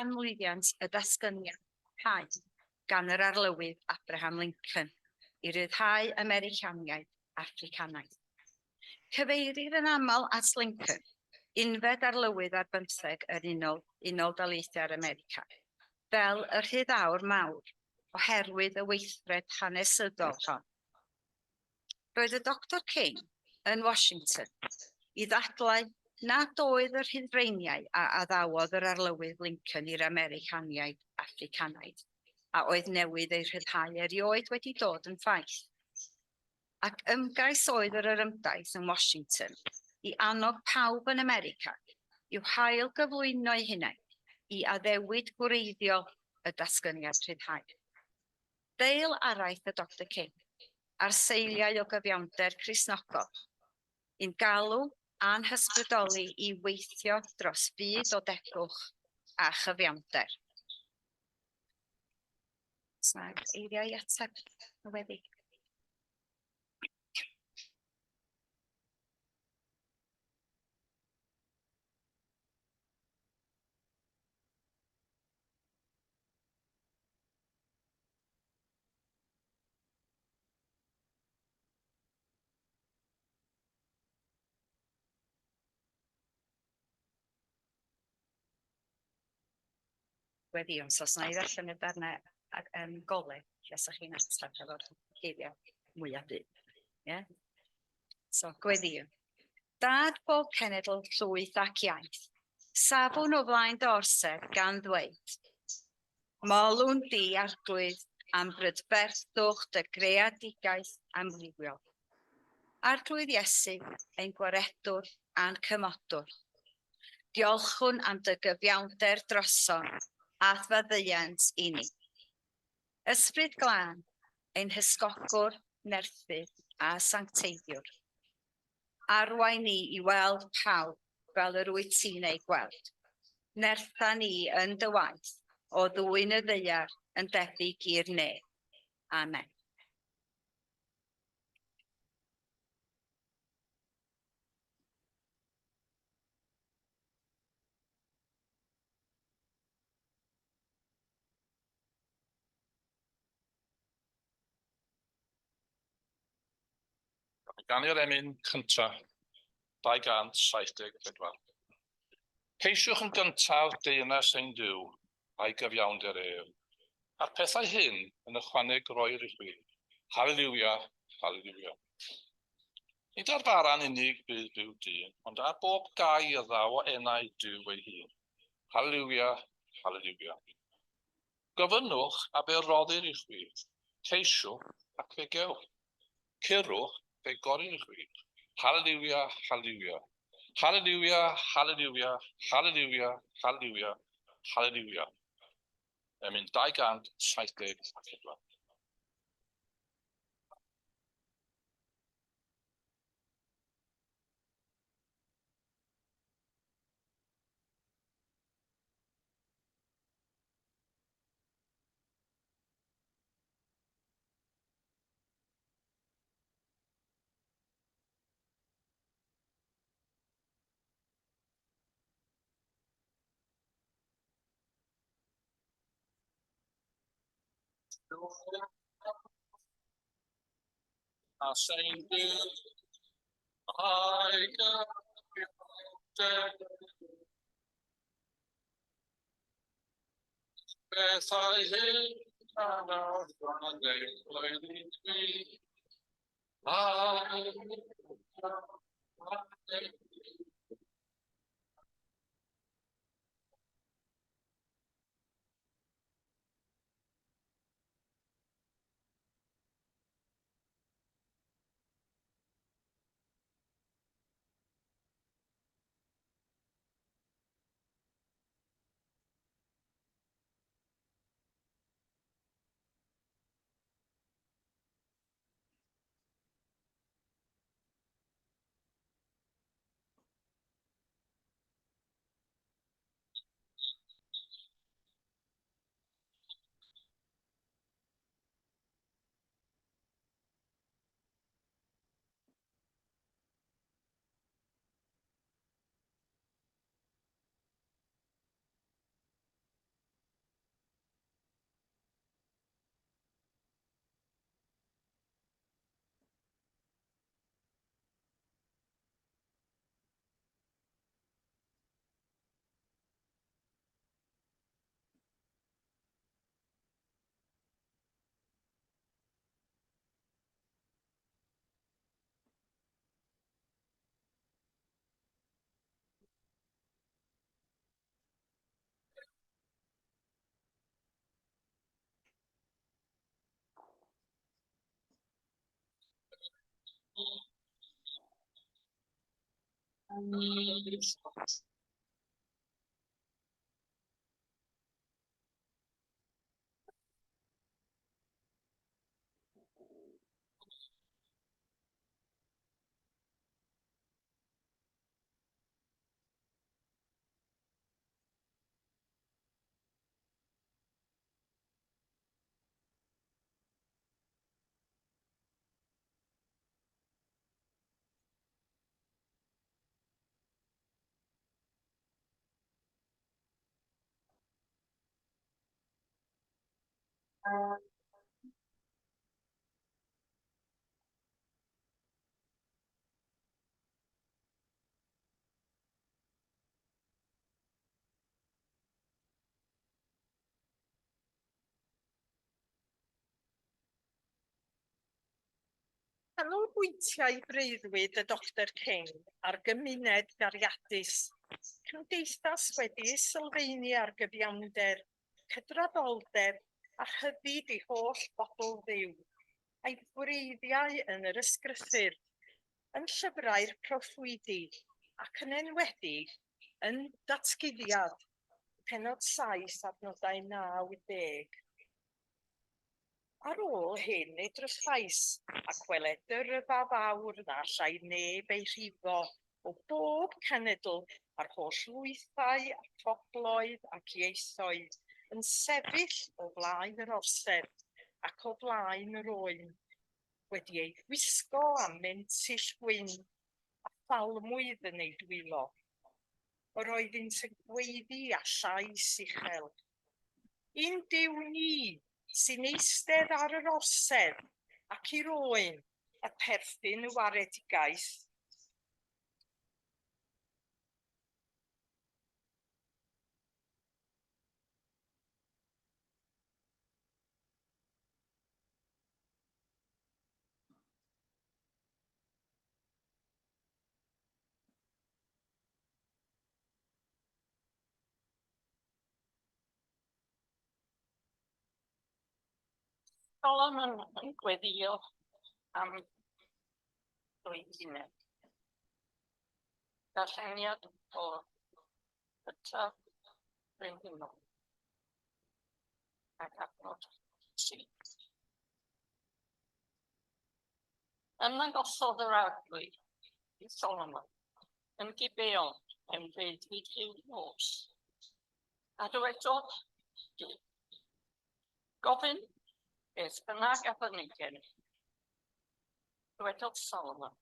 Canmlwyddiant y Datganiad Rhyddhau gan yr Arlywydd Abraham Lincoln i ryddhau Americaniaid Affricanaidd. Cyfeirir yn aml at Lincoln, unfed arlywydd ar bymtheg yr Unol, Unol Daleithiau'r America, fel y rhyddhawr mawr oherwydd y weithred hanesyddol hon. Roedd y Doctor King yn Washington i ddadlau nad oedd y rhyddfreiniau a addawodd yr Arlywydd Lincoln i'r Americaniaid Affricanaidd a oedd newydd eu rhyddhau erioed wedi dod yn ffaith. Ac ymgais oedd yr orymdaith yn Washington i annog pawb yn America i'w hail gyflwyno eu hunain i addewid gwreiddiol y Datganiad Rhyddhau. Deil araith y Doctor King ar seiliau o gyfiawnder Cristnogol, i'n galw a'n hysbrydoli i weithio dros fyd o degwch a chyfiawnder. Oes 'na eiriau i ateb y weddi? Weddïwn, so os na i ddarllen y darnau ag yn golau, lle sa chi'n ateb efo'r geiriau mwyaf byd. Yeah? So, gweddïwn. Dad bob cenedl, llwyth ac iaith, safwn o flaen dy orsedd gan ddweud, Molwn di, Arglwydd, am brydferthwch dy greadigaeth amrywiol. Arglwydd Iesu, ein gwaredwr a'n cymodwr. Diolchwn am dy gyfiawnder drosom a'th faddeuant i ni. Ysbryd Glân, ein hysgogwr, nerthydd a sancteiddiwr. Arwain ni i weld pawb fel yr wyt ti'n eu gweld. Nertha ni yn dy waith o ddwyn y ddaear yn debyg i'r nef. Amen. Ganu'r emyn cyntaf, 274. Ceisiwch yn gyntaf deyrnas ein Duw a'i gyfiawnder ef, a'r pethau hyn yn ychwaneg roir i chwi. Haleliwia, haleliwia. Nid ar fara'n unig bydd byw dyn, ond ar bob gair ddaw o enau Duw ei hun. Haleliwia, haleliwia. Gofynnwch a fe roddir i chwi, ceisiwch ac fe gewch, curwch fe gorir i chwi. Haleliwia, haleliwia. Haleliwia, haleliwia, haleliwia, haleliwia, haleliwia. Emyn 274. A sein A'i gyfiawnder. Bethau hyn anodd fan ei blwyddyn fi. Hallelujah, hallelujah. Canolbwyntiau breuddwyd y Doctor King ar gymuned gariadus, cymdeithas wedi'i sylfaenu ar gyfiawnder, cydraddoldeb a rhyddid i holl bobl Dduw, a'i gwreiddiau yn yr Ysgrythur, yn llyfrau'r proffwydi, ac yn enwedig yn Datguddiad, pennod 7, adnodau 9 i 10. Ar ôl hyn edrychais, ac wele dyrfa fawr na allai neb ei rhifo, o bob cenedl, a'r holl lwythau a phobloedd ac ieithoedd, yn sefyll o flaen yr orsedd ac o flaen yr Oen, wedi eu gwisgo â mentyll gwyn a phalmwydd yn eu dwylo. Yr oeddynt yn gweiddi â llais uchel, Ein Duw ni, sy'n eistedd ar yr orsedd ac i'r Oen, y perthyn y waredigaeth. Solomon yn gweddio am doethineb. Darlleniad o Gyntaf Brenhinol ac adnod 3. Ymddangosodd yr Arglwydd i Solomon yn Gibeon mewn breuddwyd ryw nos, a dywedodd, Gofyn beth bynnag a fynni gennych. Dywedodd Solomon,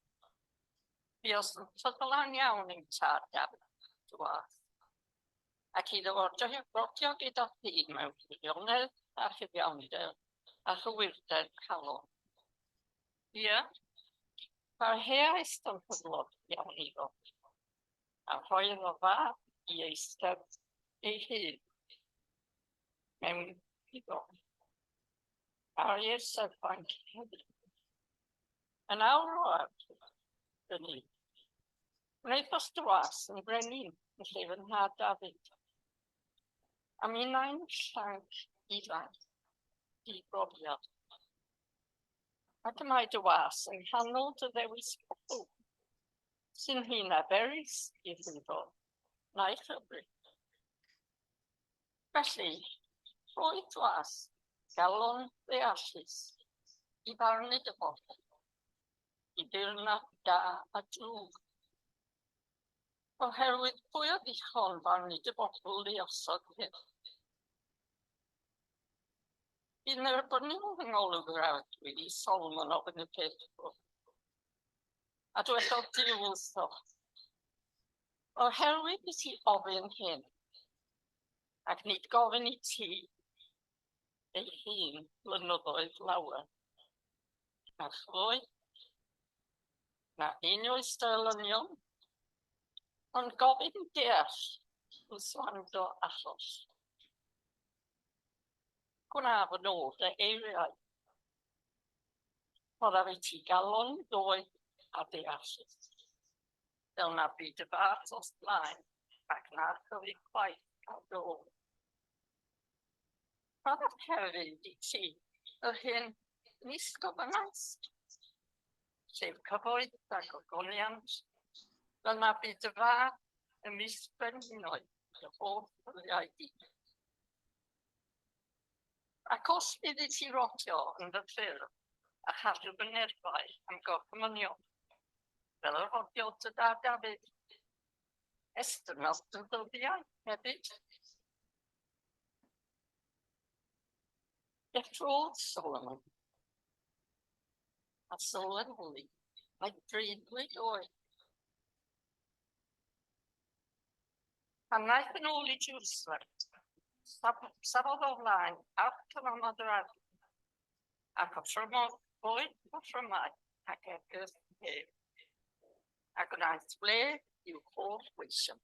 Buost yn ffyddlawn iawn i'm tad Dafydd, dy was, ac iddo rodio gyda thi mewn gwirionedd a chyfiawnder a chywirdeb calon. Ie, parheaist yn ffyddlon iawn iddo, a rhoi iddo fab i eistedd ei hun mewn iddo ar ei eisteddfanc hefyd. Yn awr o Arglwydd, fy Nuw, wnaethost dy was yn frenin yn lle fy nhad Dafydd, a minnau'n llanc ifanc di-brofiad. Ac y mae dy was yng nghanol dy ddewis pobl, sy'n hŷn na berys i rhwyfo na'i chyfri. Felly, rhoi dwas galon ddeallus i farnu dy bobl, i ddirnad da a drwg. Oherwydd pwy a ddichon farnu dy bobl luosog hyn? Bydd nerbyniol yng ngolwg yr Arglwydd i Solomon ofyn y peth hwn. A dywedodd Duw wrtho, Oherwydd i ti ofyn hyn, ac nid gofyn i ti ei hun blynyddoedd lawer, na chlwy, na einioes dy elynion, ond gofyn deall wrth wrando achos. Gwnaf yn ôl dy eiriau. Rhoddaf i ti galon ddoeth a deallus, fel na bu dy fath o'th blaen, ac na chyfi chwaith ar dy ôl. Rhoddaf hefyd i ti yr hyn nis gofynnais, sef cyfoeth a gogoniant, Fel na bydd dy fab ymysg brenhinoedd dy holl ddyddiau di. Ac os bydd i ti rodio yn fy ffyrdd a chadw fy nerfau am gorchmynion, fel yr rodiodd dy dad Dafydd, estynodd dy ddyddiau hefyd. Deffrodd Solomon a sylweddoli mai breuddwyd oedd. Pan ddaeth yn ôl i Jerusalem, safodd o flaen arch cyfamod yr Arglwydd, ac offrymodd boed offrymau ac ergyd hef, a gwnaeth wledd i'w holl weision.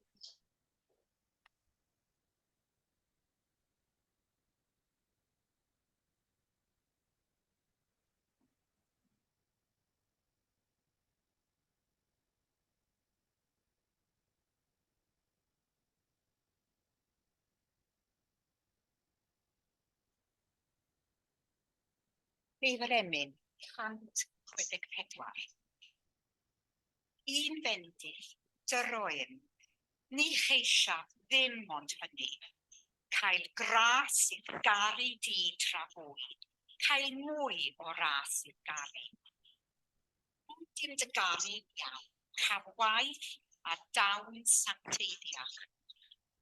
Rhif yr emyn, 164. Un fendith, dyro im, ni cheisiaf ddim ond hynny, cael gras i'th garu di tra fwy, cael mwy o ras i'th garu. Boed i'm dy garu iawn, caf waith a dawn sancteiddiach,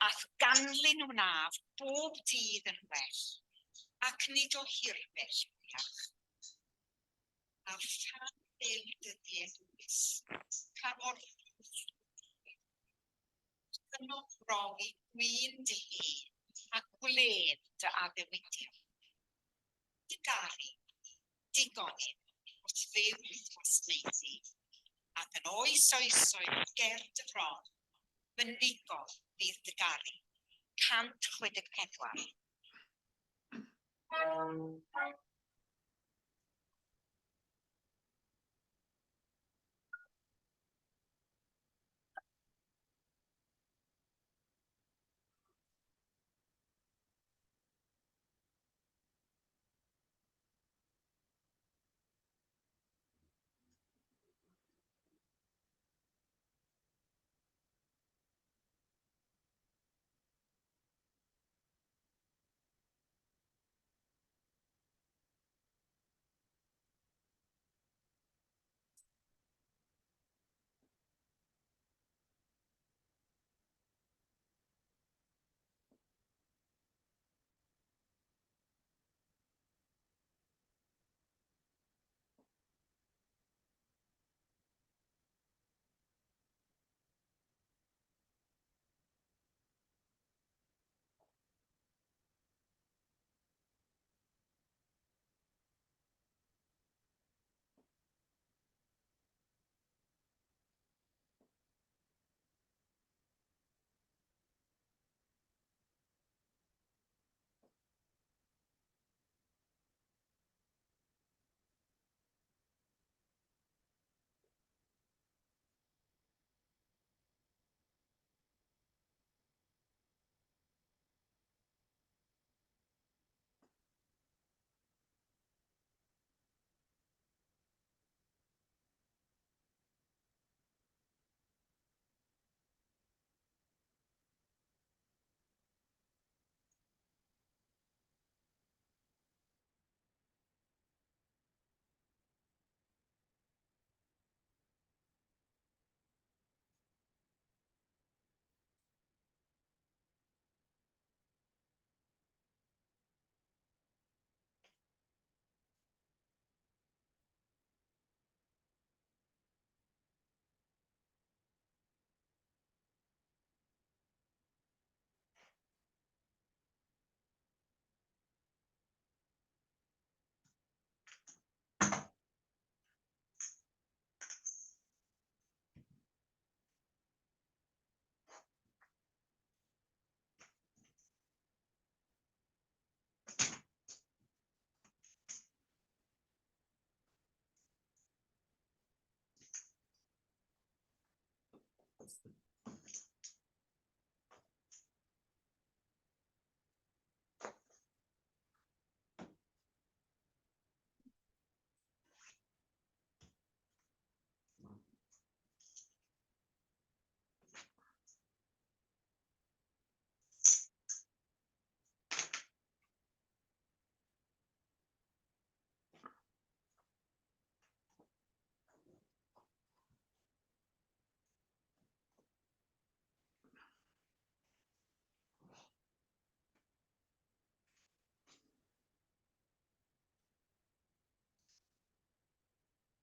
a'th ganlyn wnaf bob dydd yn well, ac nid o hirbell mwyach. A phan ddeil dyddiau dwys, pa mor Yno brofi gwin dy hun a gwledd dy addewidion. Dy garu, digon im wrth fyw i'th wasanaethu, ac yn oes oesoedd ger dy fron, fy nigon fydd dy garu. 164.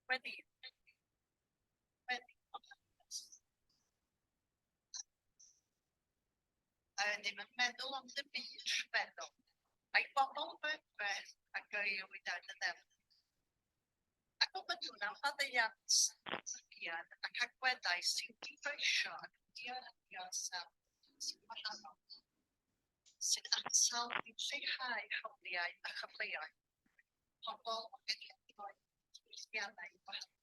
Weddi. Weddi. A ydym yn meddwl am dy byd rhyfeddol, a'i bobl brydferth a grëwyd ar dy ddelwedd. A gofynnwn am faddeuant, ymddygiad ac agweddau sy'n dyfeisio ac yn diarddio'r self sy'n wahanol, sy'n atal neu'n lleihau hawliau a chyfleoedd pobl o genhedloedd a diwylliannau gwahanol.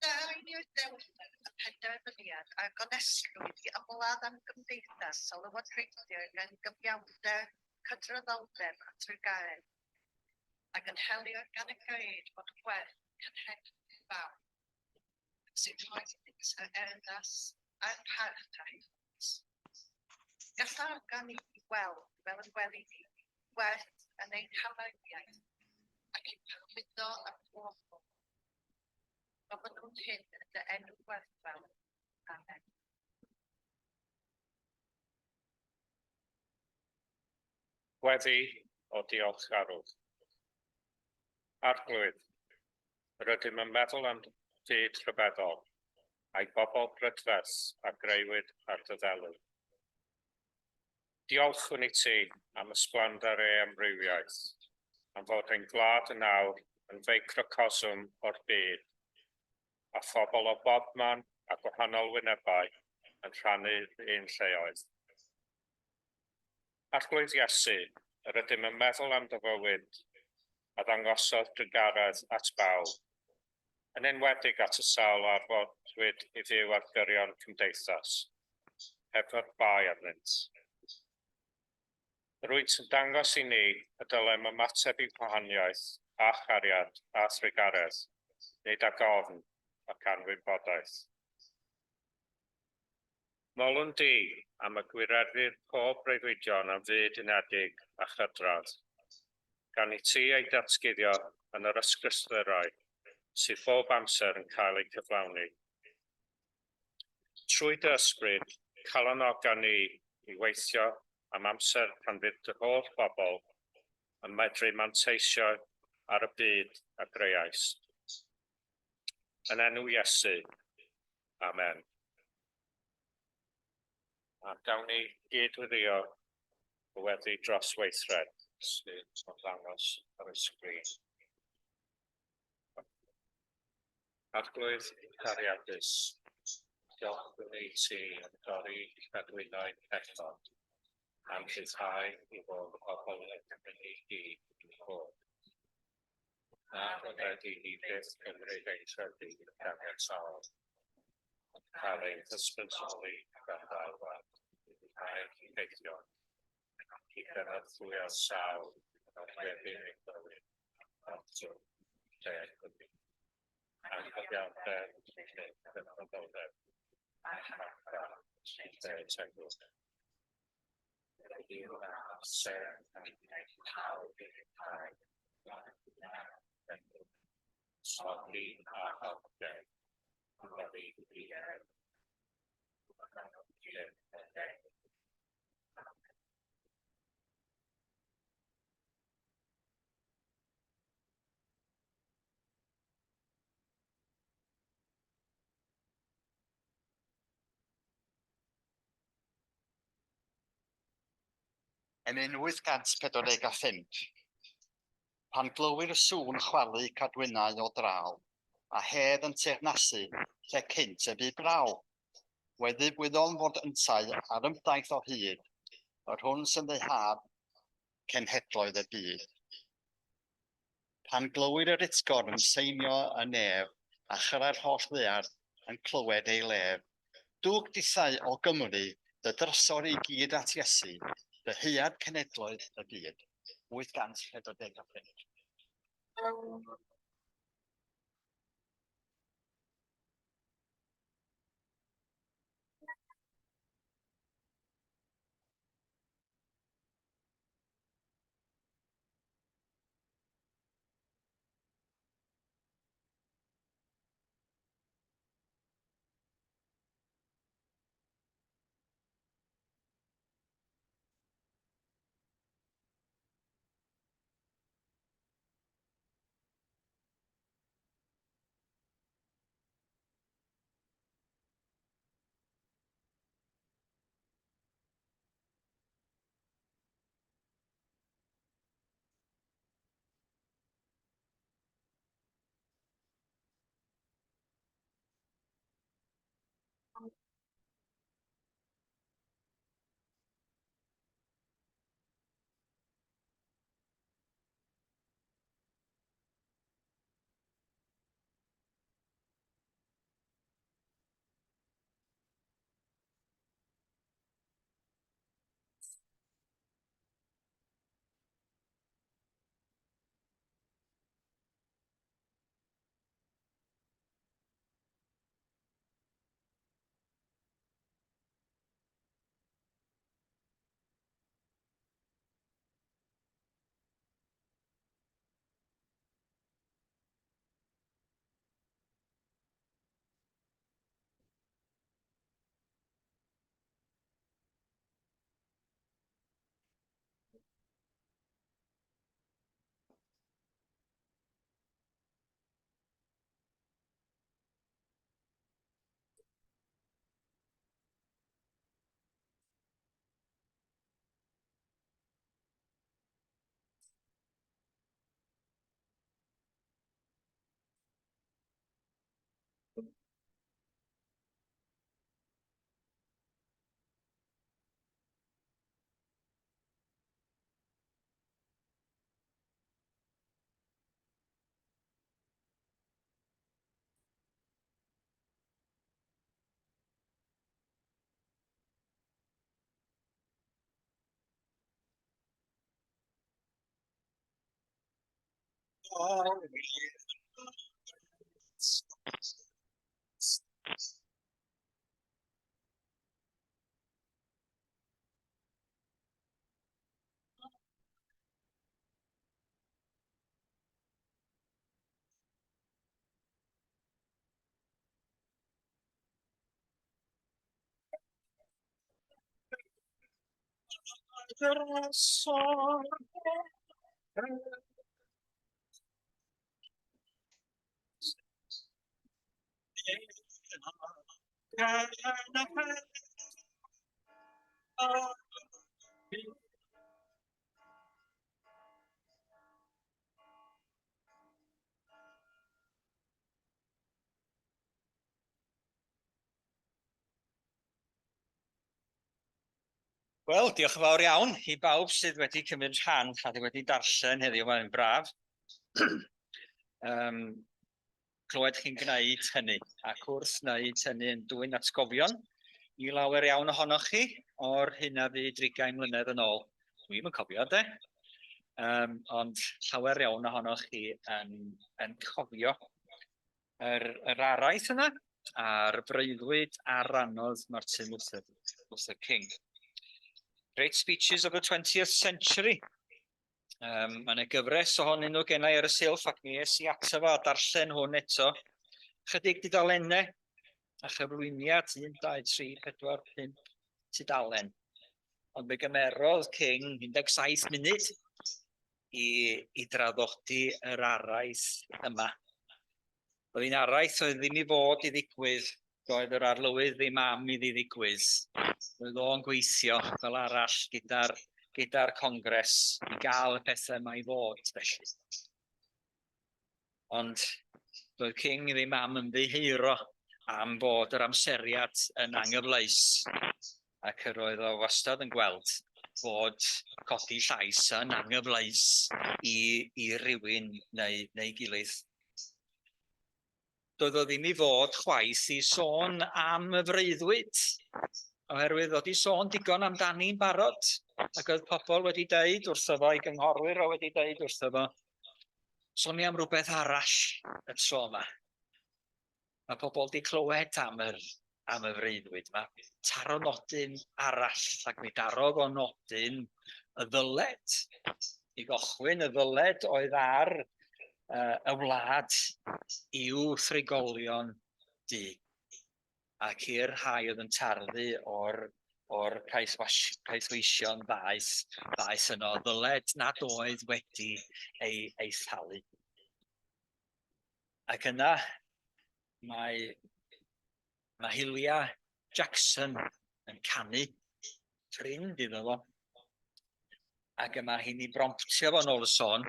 Da i ni oedd dewrder y penderfyniad a'r gonestrwydd i ymladd am gymdeithas a lywodraethir gan gyfiawnder, cydraddoldeb a trugaredd, a gynhelir gan y gred bod gwerth cenhedlu fawr, sy'n rhoi iddynt yr urddas a'r parch a haeddiant. Gall argan i ni weld, fel y gweli di, gwerth yn ein hamrywiaeth ac i'w hyrwyddo ar bob ffordd. Gofynnwn hyn yn dy enw gwerthfawr. Amen. Gweddi o diolchgarwch. Arglwydd, yr ydym yn meddwl am fyd rhyfeddol, a'i bobl brydferth a greuwyd ar dy ddelw. Diolchwn i ti am ysblander ei amrywiaeth, am fod ein gwlad yn awr yn feicrocosm o'r byd, a phobl o bob man a gwahanol wynebau yn rhannu'r un lleoedd. Arglwydd Iesu, yr ydym yn meddwl am dy fywyd a ddangosodd drugaredd at bawb, yn enwedig at y sawl a orfodwyd i fyw ar gyrion cymdeithas, heb fod bai arnynt. Yr wyt yn dangos i ni y dylem ymateb i gwahaniaeth a chariad a thrugaredd, nid ag ofn ac anwybodaeth. Molwn di am y gwireddir pob breuddwydion am fyd unedig a chydradd, gan i ti eu datguddio yn yr ysgrythurau sydd bob amser yn cael eu cyflawni. Trwy dy ysbryd, calonoga ni i weithio am amser pan fydd dy holl bobl yn medru manteisio ar y byd a greuaist. Yn enw Iesu. Amen. A gawn ni gyd-weddio y weddi dros weithred sydd yn ddangos ar y sgrin. Arglwydd cariadus, diolchwn i ti am dorri cadwynau pechod, am rhyddhau i fod pobl y Cymru i i fod. Na rhaid i ni byth cymryd ein trefi yn ganiataol, ond cael ein hysbrydoli gan ddelwedd, a'i effeithion, i gynorthwyo'r sawl yn orchfygu ein bywyd at lle hynny. Anghyfiawnder lle cydraddoldeb, a rhagfarn lle tegwch. Emyn 845. Pan glywir y sŵn chwalu cadwynau o draw, a hedd yn teyrnasu lle cynt y bu braw. Weddi gwyddom fod yntau ar ymdaith o hyd, yr hwn sy'n ddyhad cenhedloedd y byd. Pan glywir yr utgorn yn seinio y nef, a chyrra'r holl ddaear yn clywed ei lef, dwg dithau o Gymru dy drysor i gyd at Iesu, dyheuad cenedloedd y byd. 845. Wel, diolch yn fawr iawn i bawb sydd wedi cymryd rhan a wedi darllen heddiw, mae'n braf. um, clywed chi'n gwneud hynny, ac wrth wneud hynny yn dwyn atgofion i lawer iawn ohonoch chi o'r hyn a fu drigain mlynedd yn ôl. Dwi'm yn cofio, de. Um, ond llawer iawn ohonoch chi yn, yn cofio yr, yr araith yna a'r breuddwyd a rannodd Martin Luther, Luther King. Great Speeches of the 20th Century. Um, mae yna gyfres ohonyn nhw gennau ar y silff ac mi es i ato fo a darllen hwn eto. Chydig dudalennau a chyflwyniad 1, 2, 3, 4, 5 tudalen. Ond fe gymerodd King 17 munud i, i draddodi yr araith yma. Oedd hi'n araith oedd ddim i fod i ddigwydd, doedd yr arlywydd ddim am iddi ddigwydd. Roedd o'n gweithio fel arall gyda'r gyda Congres i gael y pethau yma i fod, felly. Ond doedd King ddim am ymddiheuro am bod yr amseriad yn anghyfleus, ac yr oedd o wastad yn gweld bod codi llais yn anghyfleus i, i rywun neu, neu gilydd. Doedd o ddim i fod chwaith i sôn am y freuddwyd, oherwydd oedd 'di sôn digon amdani'n barod, ac oedd pobl wedi deud wrtho fo, ei gynghorwyr o wedi deud wrtho fo, soni am rhywbeth arall y tro yma. Mae pobl wedi clywed am yr, am y freuddwyd yma. Taro nodyn arall, ac mi darodd o nodyn y ddyled. I gochwyn y ddyled oedd ar uh, y wlad i'w thrigolion du ac i'r rhai oedd yn tarddu o'r, or caethweision ddaeth, ddaeth yno ddyled nad oedd wedi ei, ei thalu. Ac yna mae, mae Hilia Jackson yn canu, ffrind iddo fo, ac y mae hi'n ei bromptio fo yn ôl y sôn,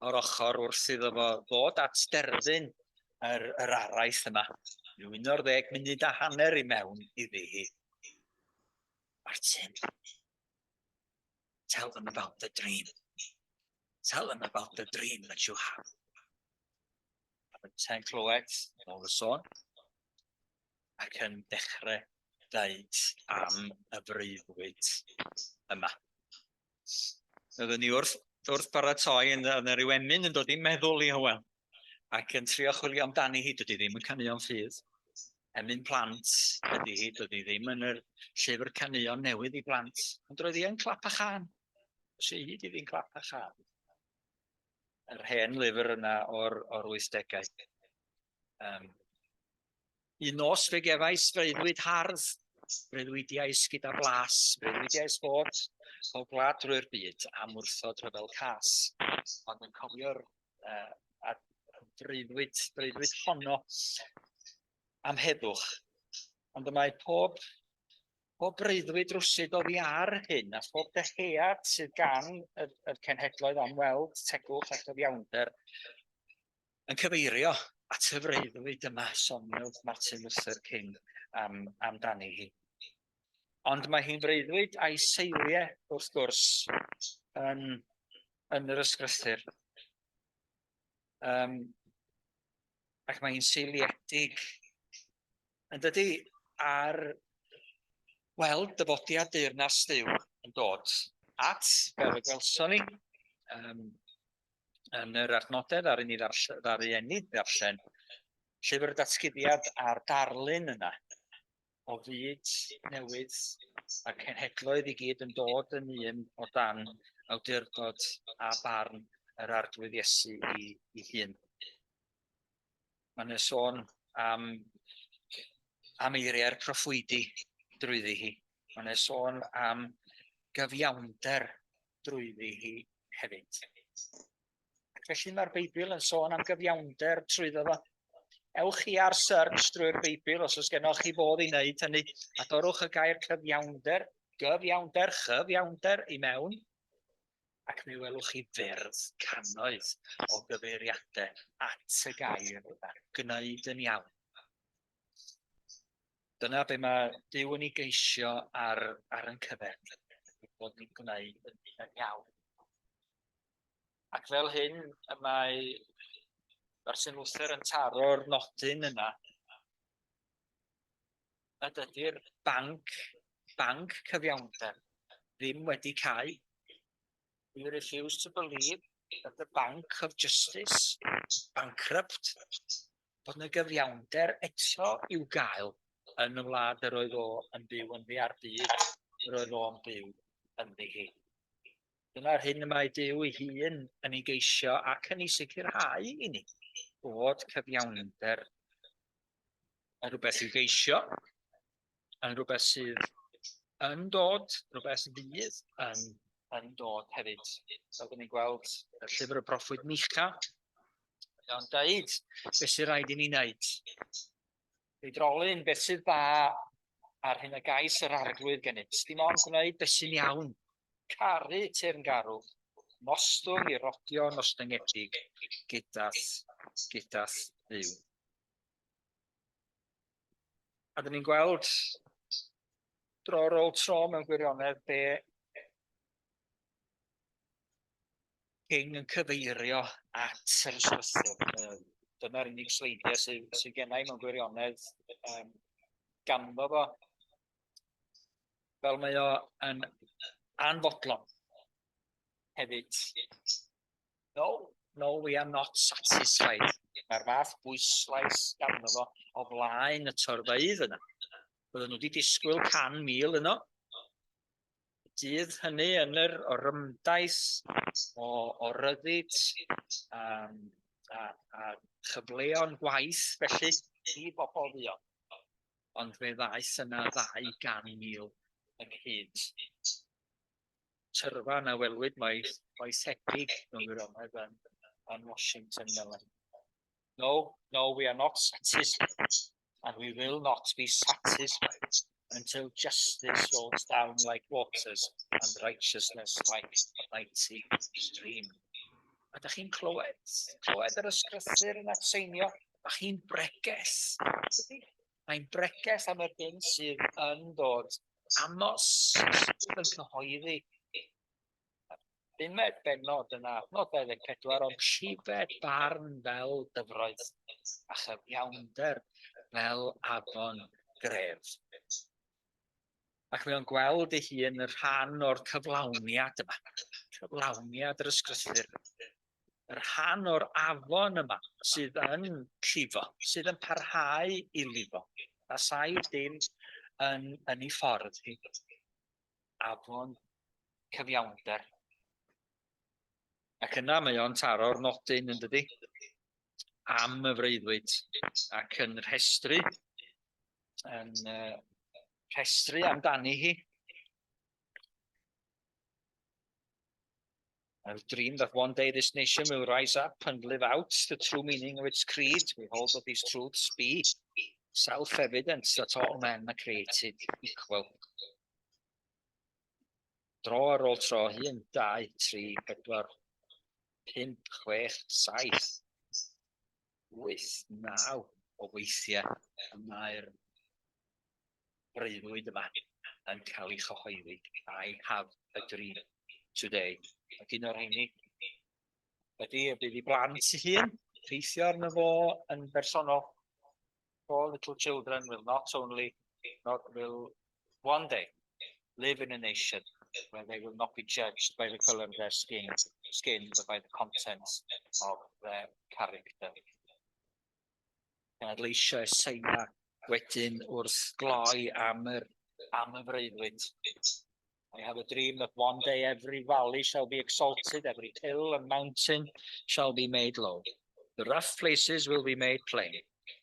o'r ochr wrth iddo fo ddod at derfyn yr, yr araith yma. Rhyw 11 munud a hanner i mewn iddi hi. Martin, tell them about the dream. Tell them about the dream that you have. A byntau'n clywed, yn ôl y sôn, ac yn dechrau dweud am y freuddwyd yma. Oeddwn ni wrth, wrth baratoi yn, yn rhyw emyn yn dod i'n meddwl i Hywel ac yn trio chwilio amdani hi, dydy ddim yn caneuon ffydd. Emyn plant ydy hi, dydy ddim yn yr llyfr caneuon newydd i blant, ond roedd hi yn clap a chân. Os ei hyd iddi'n clap a chân. Yr hen lyfr yna o'r, or 80au. Um, Un nos fe gefais freuddwyd hardd, breuddwydiais gyda blas, breuddwydiais fod pob gwlad drwy'r byd am wrthod rhyfel cas, ond yn cofio'r uh, a breuddwyd, breuddwyd honno am heddwch. Ond y mae pob, pob breuddwyd rwsyd oddi ar hyn, a phob dyhead sydd gan y, y cenhedloedd am weld tegwch a chyfiawnder yn cyfeirio at y freuddwyd yma soniodd Martin Luther King am, amdani hi. Ond mae hi'n freuddwyd a'i seiliau, wrth gwrs, yn, yn yr ysgrythur. Um, ac mae hi'n seiliedig, yn dydy, ar weld dyfodiad deyrnas Dduw yn dod at, fel y gwelson ni, um, Yn yr adnodau ddaru ni ddarllen, ddaru enni ddarllen, llyfr y datguddiad a'r darlun yna o fyd newydd a cenhedloedd i gyd yn dod yn un o dan awdurdod a barn yr Arglwydd Iesu i, i hun. Mae yna sôn am, am eiriau'r proffwydi drwyddi hi. Mae yna sôn am gyfiawnder drwyddi hi hefyd. Ac felly mae'r Beibl yn sôn am gyfiawnder trwyddo fo. Ewch chi ar search drwy'r Beibl os oes gennoch chi fodd i wneud hynny, a dorwch y gair cyfiawnder, gyfiawnder, chyfiawnder i mewn, ac mi welwch chi fyrdd cannoedd o gyfeiriadau at y gair yma, gwneud yn iawn. Dyna be mae Duw yn ei geisio ar, ar yn cyfer ni, bod ni'n gwneud yn, yn iawn. Ac fel hyn y mae Martin Luther yn taro'r nodyn yna, a dydy'r banc, banc cyfiawnder ddim wedi cau. We refuse to believe that the Bank of Justice bankrupt, bod yna gyfiawnder eto i'w gael yn y wlad yr oedd o yn byw ynddi a'r byd yr oedd o'n byw ynddi hi. Dyna'r hyn y mae Duw ei hun yn ei geisio ac yn ei sicrhau i ni, bod cyfiawnder yn rhywbeth i'w geisio, yn rhywbeth sydd yn dod, rhywbeth fydd yn, yn dod hefyd. Fel dyn ni'n gweld y llyfr y proffwyd Micha, mae o'n dweud beth sy'n rhaid i ni wneud. Ei drolyn, beth sydd dda ar hyn y gais yr arglwydd gennyt. Dim ond gwneud beth sy'n iawn. Caru teyrngarwch, mostwng i rodio nostyngedig gyda'th, gyda'th Dduw. A dyn ni'n gweld dro ar ôl tro mewn gwirionedd be King yn cyfeirio at yr ysgrythur. Dyna'r unig sleidiau sydd, sydd gennau mewn gwirionedd um, ganddo fo. Fel mae o yn anfodlon hefyd. No, no, we are not satisfied. Mae'r fath bwyslais ganddo fo o flaen y torfeydd yna. Bydden nhw wedi disgwyl 100,000 yno, dydd hynny yn yr orymdaith o, o ryddid um, a, a chyfleon gwaith felly i bobl ddion. Ond fe ddaeth yna 200,000 ynghyd. Tyrfa na welwyd mae, mae thebyg mewn gwirionedd yn, yn Washington fel No, no, we are not satisfied, and we will not be satisfied until justice rolls down like waters and righteousness like a mighty stream. A da chi'n clywed, clywed yr ysgrythur yn atseinio, da chi'n bregeth. Mae'n bregeth am yr hyn sydd yn dod. Amos sydd yn cyhoeddi Bumed bennod yn adnod 24, ond llifed barn fel dyfroedd a chyfiawnder fel afon gref. Ac mae o'n gweld ei hun yn rhan o'r cyflawniad yma, cyflawniad yr ysgrythur, y rhan o'r afon yma sydd yn llifo, sydd yn parhau i lifo, a saif dim yn, yn ei ffordd hi. Afon cyfiawnder. Ac yna mae o'n taro'r nodyn yn dydi? Am y freuddwyd ac yn rhestru yn uh, rhestru amdani hi. I dream that one day this nation will rise up and live out the true meaning of its creed. We hold that these truths be self-evident that all men are created equal. Dro ar ôl tro, 1, 2, 3, 4, 5, 6, 7, 8, 9 o weithiau y mae'r breuddwyd yma yn cael ei chyhoeddi. I have a dream today. Ac un o'r rheini ydy y bydd i blant ei hun effeithio arno fo yn bersonol. All little children will not only, not will one day live in a nation where they will not be judged by the colour of their skin, skin but by the content of their character. Gan adleisio Eseia wedyn wrth gloi am yr, am y freuddwyd. I have a dream that one day every valley shall be exalted, every hill and mountain shall be made low. The rough places will be made plain,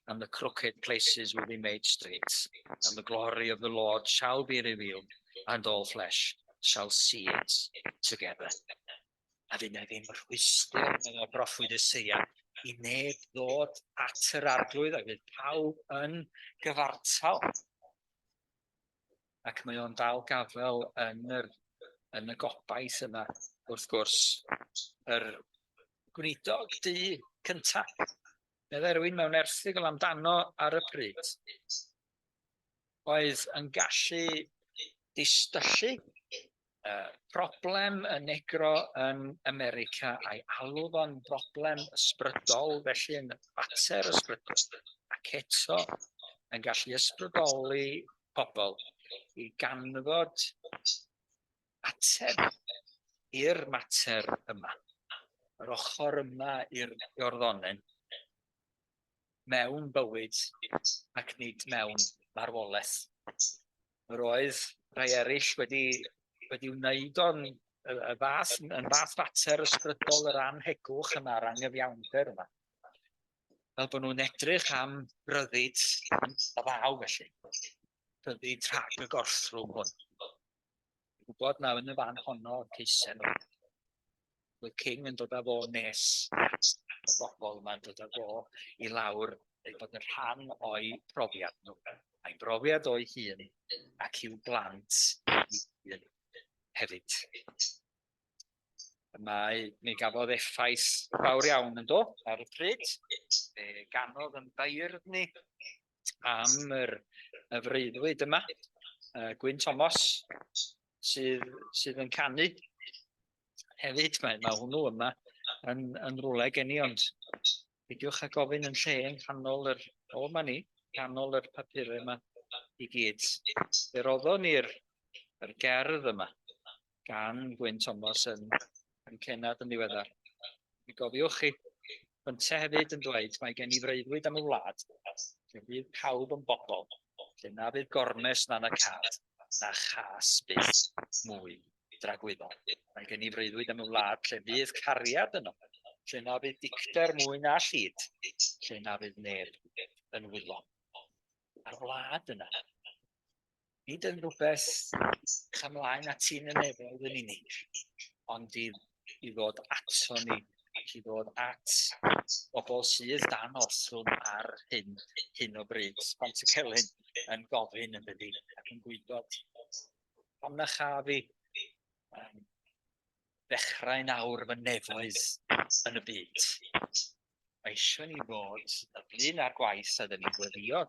and the crooked places will be made straight, and the glory of the Lord shall be revealed, and all flesh shall see it together. A fydd na ddim rhwystr, meddai broffwyd Eseia, i neb ddod at yr arglwydd, a fydd pawb yn gyfartal. Ac mae o'n dal gafel yn yr, yn y gobaith yma, wrth gwrs, yr gweinidog du cyntaf. Meddai rhywun mewn erthygl amdano ar y pryd, oedd yn gallu distyllu uh, problem y negro yn America a'i alw fo'n broblem ysbrydol, felly yn fater ysbrydol, ac eto yn gallu ysbrydoli pobl i ganfod ateb i'r mater yma, yr ochr yma i'r Iorddonen, mewn bywyd ac nid mewn marwolaeth. Yr oedd rhai eraill wedi, wedi wneud o'n y, y fath, yn fath fater ysbrydol yr anhegwch yma, yr angyfiawnder yma. Fel bod nhw'n edrych am ryddid y ddaw felly. Rhyddid rhag y gorthrwm hwn. Gwybod na yn y fan honno ceisen nhw. Roedd King yn dod â fo nes at y bobl yma'n dod â fo i lawr ei bod yn rhan o'i profiad nhw. A'i brofiad o'i hun ac i'w blant ei hun hefyd. Mae, mi gafodd effaith fawr iawn yn do ar y pryd. Fe ganodd yn beirdd ni am yr, y freuddwyd yma. Uh, Gwyn Thomas sydd, sydd yn canu hefyd. Mae, mae hwnnw yma yn, yn rhywle gen i, ond peidiwch â gofyn yn lle yng nghanol yr, o ma ni, canol yr papurau yma i gyd. Fe roddon ni'r yr gerdd yma gan Gwyn Thomas yn, yn Cenad yn ddiweddar. Mi gofiwch chi, Bynte hefyd yn dweud mae gen i freuddwyd am y wlad, lle fydd pawb yn bobl, lle na fydd gormes na na cad, na chas byth mwy dragwyddol. Mae gen i freuddwyd am y wlad lle fydd cariad yno, lle na fydd dicter mwy na llid, lle na fydd neb yn wylo. A'r wlad yna, nid yn rhywbeth edrych ymlaen at ti'n y nefoedd yn unig, ond i, i ddod ato ni, i ddod at bobl sydd dan orthrwm ar hyn, hyn o bryd. Pantycelyn yn gofyn yn dydi, ac yn gwybod pam na chaf fi um, ddechrau nawr fy nefoedd yn y byd. Mae eisiau ni fod y blin a'r gwaith a dyn ni'n gweddio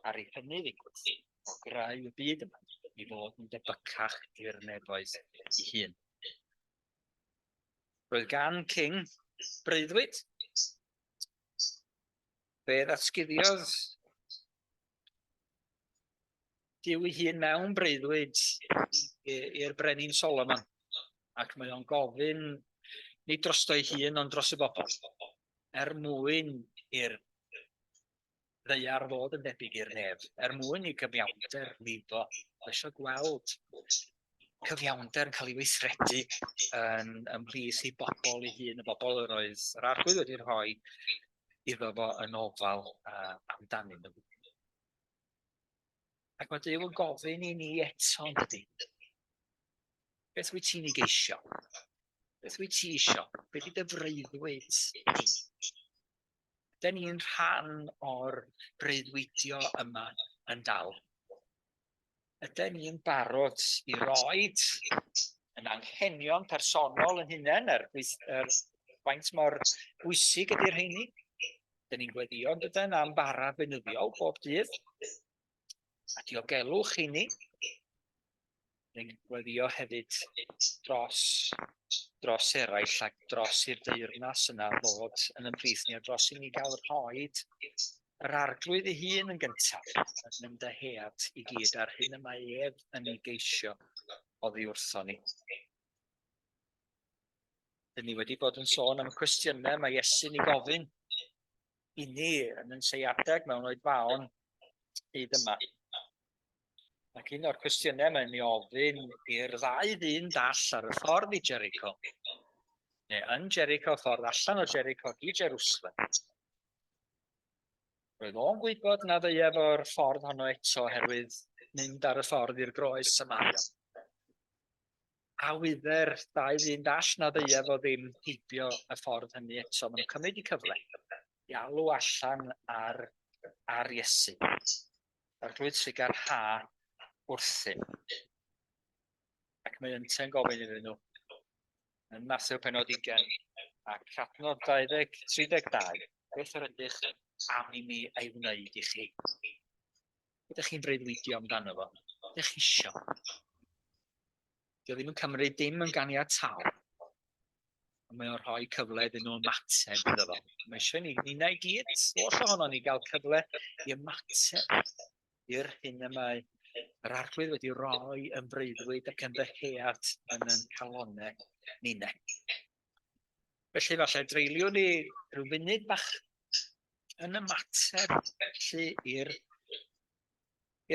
ar ei hynny ddigwydd o greu y byd yma i fod yn debycach i'r nefoedd ei hun. Roedd gan King breuddwyd. Fe ddatguddiodd Duw ei hun mewn breuddwyd i'r brenin Solomon, ac mae o'n gofyn nid drosto ei hun ond dros y bobl, er mwyn i'r ddaear fod yn debyg i'r nef, er mwyn i gyfiawnder lifo. Mae eisiau gweld cyfiawnder yn cael ei weithredu yn ymhlith ei bobl ei hun, y bobl yr oedd yr arglwydd wedi rhoi iddo fo yn ofal uh, amdanyn nhw. Ac mae Duw yn gofyn i ni eto, yn dydy? Beth wyt ti'n ei geisio? Beth wyt ti isio? Beth ydy dy freuddwyd di? Dyna ni'n rhan o'r breuddwydio yma yn dal. Ydy ni'n barod i roed yn anghenion personol yn hunain, er, er faint mor bwysig ydy'r rheini? Dyn ni'n gweddio yn dydyn am bara beunyddiol bob dydd. A diogelwch i ni. Dyn ni'n gweddio hefyd dros, dros eraill ac dros i'r deyrnas yna fod yn ymhlith ni a dros i ni gael rhoed yr arglwydd ei hun yn gyntaf yn ymdyhead i gyd a'r hyn y mae ef yn ei geisio. oddi wrthon ni. Dyn ni wedi bod yn sôn am y cwestiynau mae Iesu'n ei gofyn i ni yn yn seiadeg mewn oedfaon hyd yma. Ac un o'r cwestiynau mae'n ei ofyn i'r ddau ddyn dall ar y ffordd i Jericho, neu yn Jericho, ffordd allan o Jericho i Jerusalem. Roedd o'n gwybod na ddeuaf o'r ffordd honno eto oherwydd mynd ar y ffordd i'r groes y mae o. A wydder dau ddyn dall na ddeuaf o ddim heibio y ffordd hynny eto. Maen nhw'n cymryd i cyfle i alw allan ar, ar Iesu. Arglwydd trugarha wrthym. Ac mae yntau'n gofyn iddyn nhw, yn Mathew penod 20 ac adnod 20, 32, beth yr ydych am i mi ei wneud i chi? Ydych chi'n breuddwydio amdano fo? Ydych chi isio? Dio ddim yn cymryd dim yn ganiataol. Ond mae o'n rhoi cyfle iddyn nhw ymateb iddo fo. Mae eisiau ni, ninnau i gyd, oll ohono ni gael cyfle i ymateb i'r hyn y mae yr Arglwydd wedi rhoi yn breuddwyd ac yn ddyhead yn yn calonau ninnau. Felly falle dreuliwn ni rhyw funud bach yn ymateb felly i'r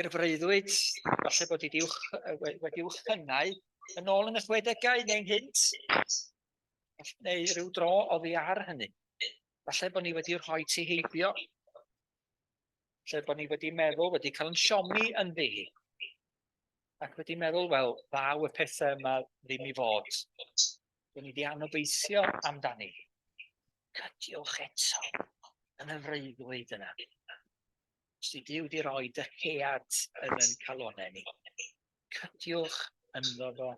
i'r freuddwyd, falle bod wedi uwch, wedi uwchgynnau yn ôl yn y chwedegau neu'n hynt, neu rhyw dro oddi ar hynny. Falle bod ni wedi rhoi ti heibio lle bod ni wedi meddwl, wedi cael yn siomi ynddi hi, ac wedi meddwl, wel, ddaw y pethau yma ddim i fod. Dyn ni wedi anobeithio amdani. Cydiwch eto yn y freuddwyd yna. Os di Duw wedi rhoi dyhead yn yn calonau ni, cydiwch ynddo fo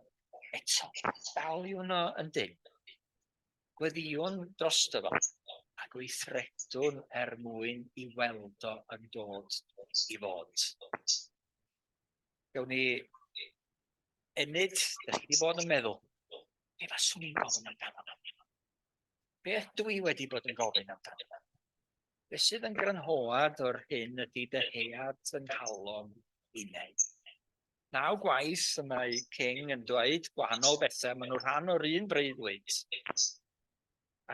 eto. Daliwn o yn dyn. Gweddïwn drosto fo, a gweithredwn er mwyn i weld o yn dod i fod. Gawn ni ennyd, da chi wedi bod yn meddwl, be faswn i'n gofyn amdano fo? Beth dw i wedi bod yn gofyn amdano fo? Beth sydd yn grynhoad o'r hyn ydy dyhead yng nghalon innau? Naw gwaith y mae King yn dweud gwahanol bethau, maen nhw rhan o'r un breuddwyd.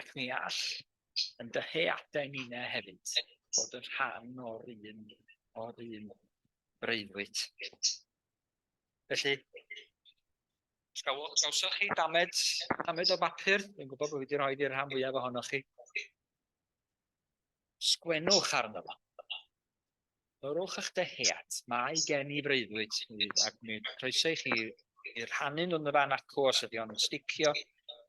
Ac mi all yn dyheadau ninnau hefyd fod yn rhan o'r un, o'r un breuddwyd. Felly, os gawsoch chi damed, damed o bapur, dwi'n gwybod bod fi wedi rhoi i'r rhan fwyaf ohonoch chi. Sgwennwch arno fo. Torrwch eich dyhead. Mae gen i freuddwyd, ac mi croeso i chi i rhannu nhw yn y fan acw os ydy o'n sticio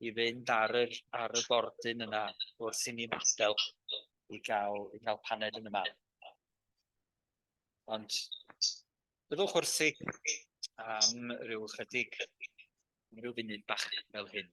i fynd ar yr, ar y bordyn yna wrth i ni adael i gael, i gael paned yn y man. Ond byddwch wrthi am ryw chydig, am ryw funud bach fel hyn.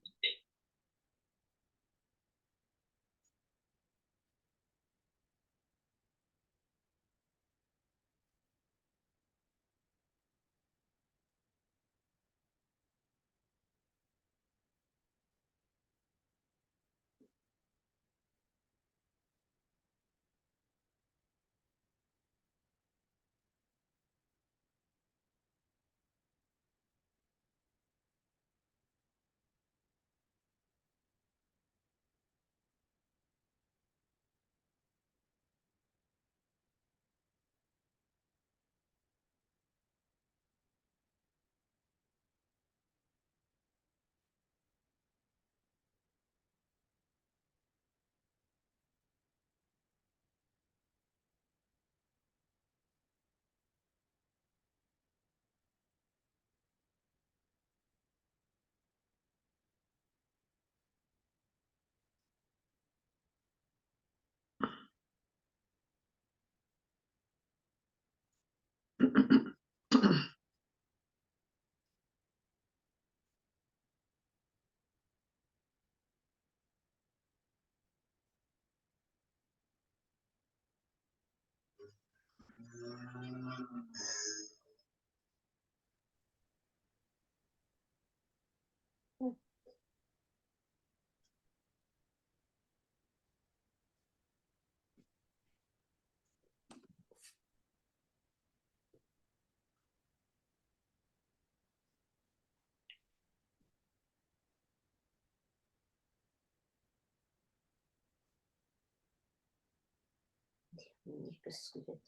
Gysgu fyd.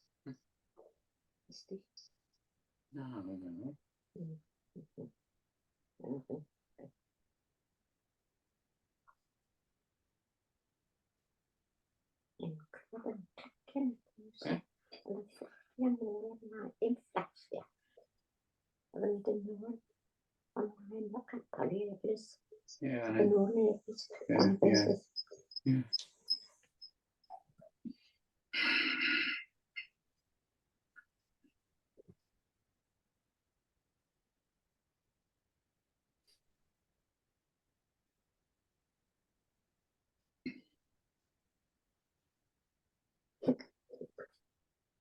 Ysdi? Na, na, na, na. Ie, ie.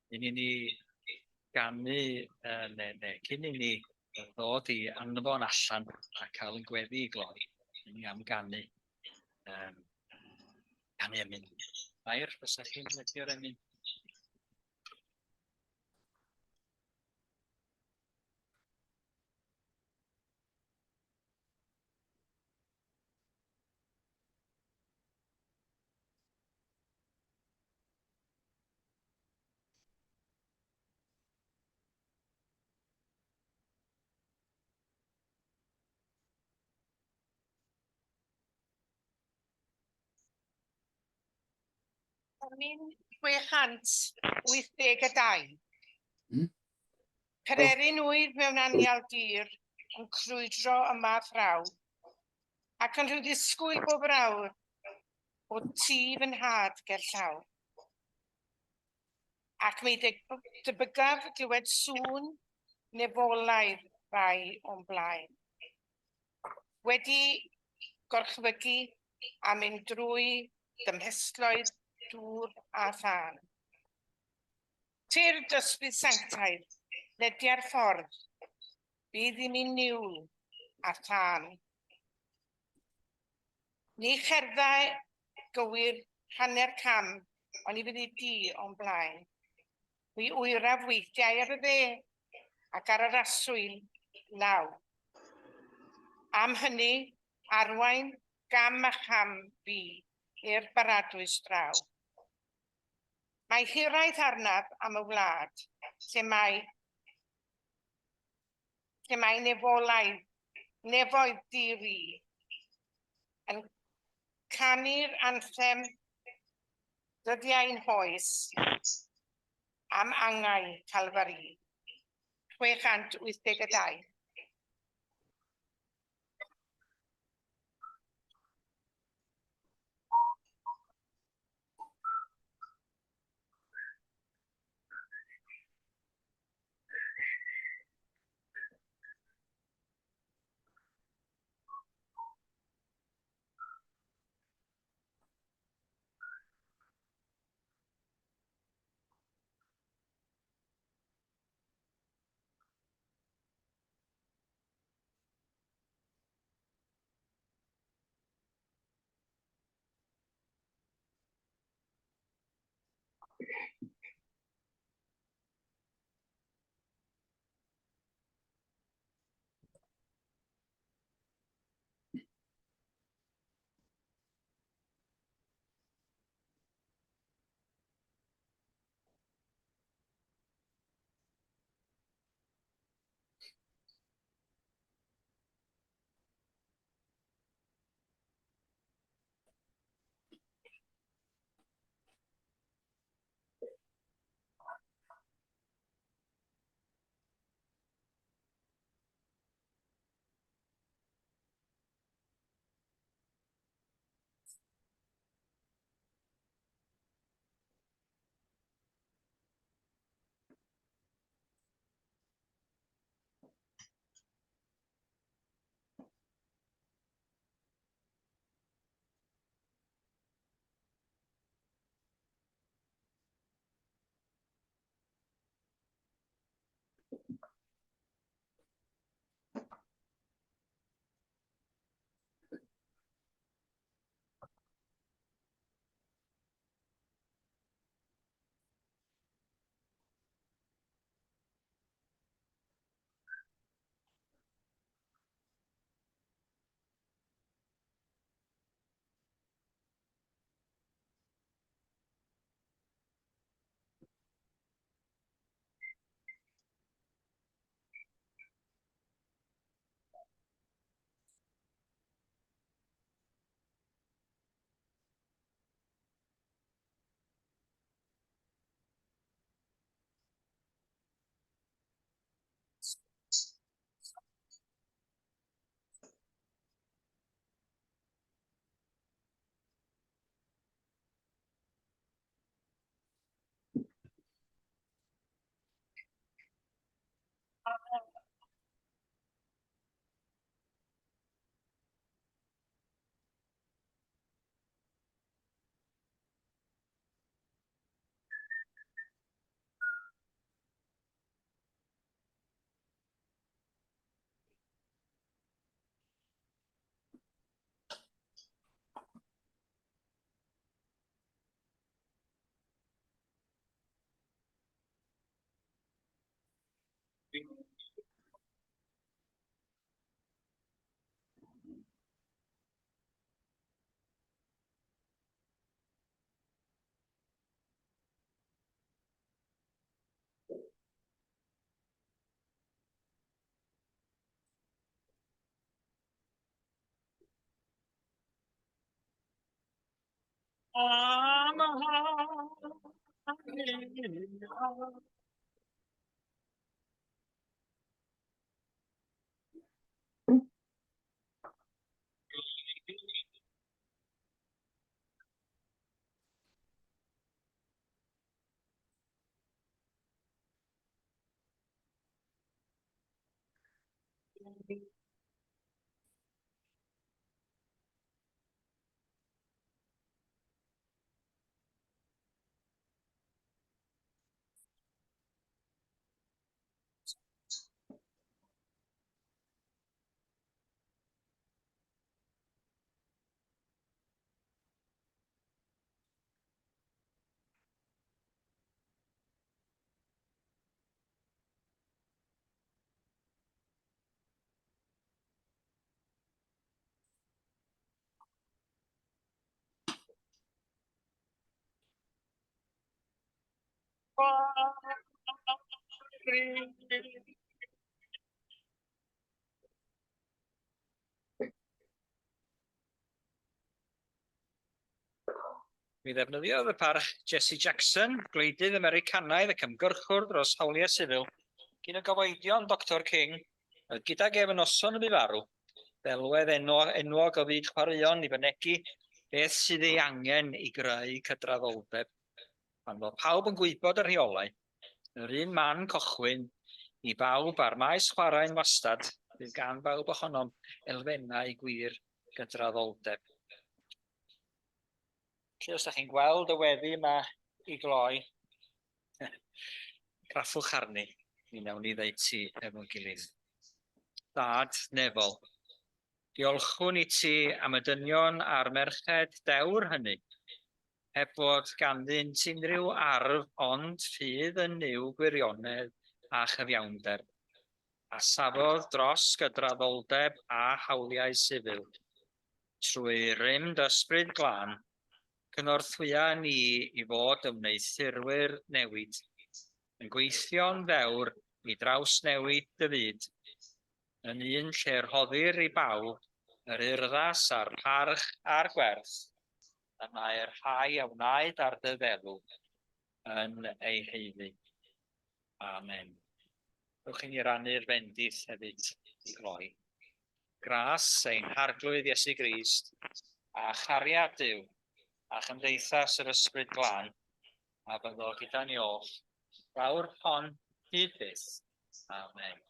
Cyn i ni ganu, neu cyn i ni ddod i anfon allan a cael yn gweddi i gloi, i ni am ganu. Canu emyn. Mair, fysa chi'n licio'r emyn? Emyn 682. Pererin wyf mewn anial dir yn crwydro yma thraw, ac yn rhyw ddisgwyl bob yr awr o tŷ fy nhad ger llaw. Ac mi debygaf glywed sŵn nefolaidd rai o'n blaen. Wedi gorchfygu a mynd drwy dymhestloedd dŵr a thân. Tyrd ysbryd sanctaidd, ledia'r ffordd, bydd i mi niwl a thân. Ni cherddai gywir hanner cam, ond i fyddi di o'n blaen. Mi wyraf weithiau ar y dde ac ar yr aswyl law. Am hynny, arwain gam a cham fi i'r baradwys draw. Mae hiraeth arnaf am y wlad, lle mae nefolaidd, nefoedd di-ri, yn canu'r anthem dyddiau'n hoes am angau Calfari. 682. Mi ddefnyddiodd y parch Jesse Jackson, gwleidydd Americanaidd ac ymgyrchwr dros hawliau sifil, cyn y gofoedion Doctor King, oedd gydag ef y noson y bu farw, ddelwedd enwog o fyd chwaraeon i fynegi beth sydd ei angen i greu cydraddoldeb. Pan fo pawb yn gwybod y rheolau, yr un man cychwyn i bawb a'r maes chwarae'n wastad, bydd gan bawb ohonom elfennau gwir gydraddoldeb. Felly os da chi'n gweld y weddi yma i gloi, craffwch arni, mi wnawn ni ddeud ti efo'n gilydd. Dad nefol, diolchwn i ti am y dynion a'r merched dewr hynny, heb fod ganddynt unrhyw arf ond ffydd yn Nuw gwirionedd a chyfiawnder, a safodd dros gydraddoldeb a hawliau sifil. Trwy rym dy Ysbryd Glân, cynorthwya ni i fod yn wneuthurwyr newid, yn gweithio'n ddewr i drawsnewid dy fyd, yn un lle rhoddir i bawb yr urddas a'r parch a'r gwerth y mae'r rhai a wnaed ar dy ddelw yn ei haeddu. Amen. Dewch i ni rannu'r fendith hefyd i gloi. Gras ein Harglwydd Iesu Grist, a chariad Duw, a chymdeithas yr Ysbryd Glân, a fyddo gyda ni oll, fawr hon hyd byth. Amen.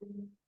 Mm.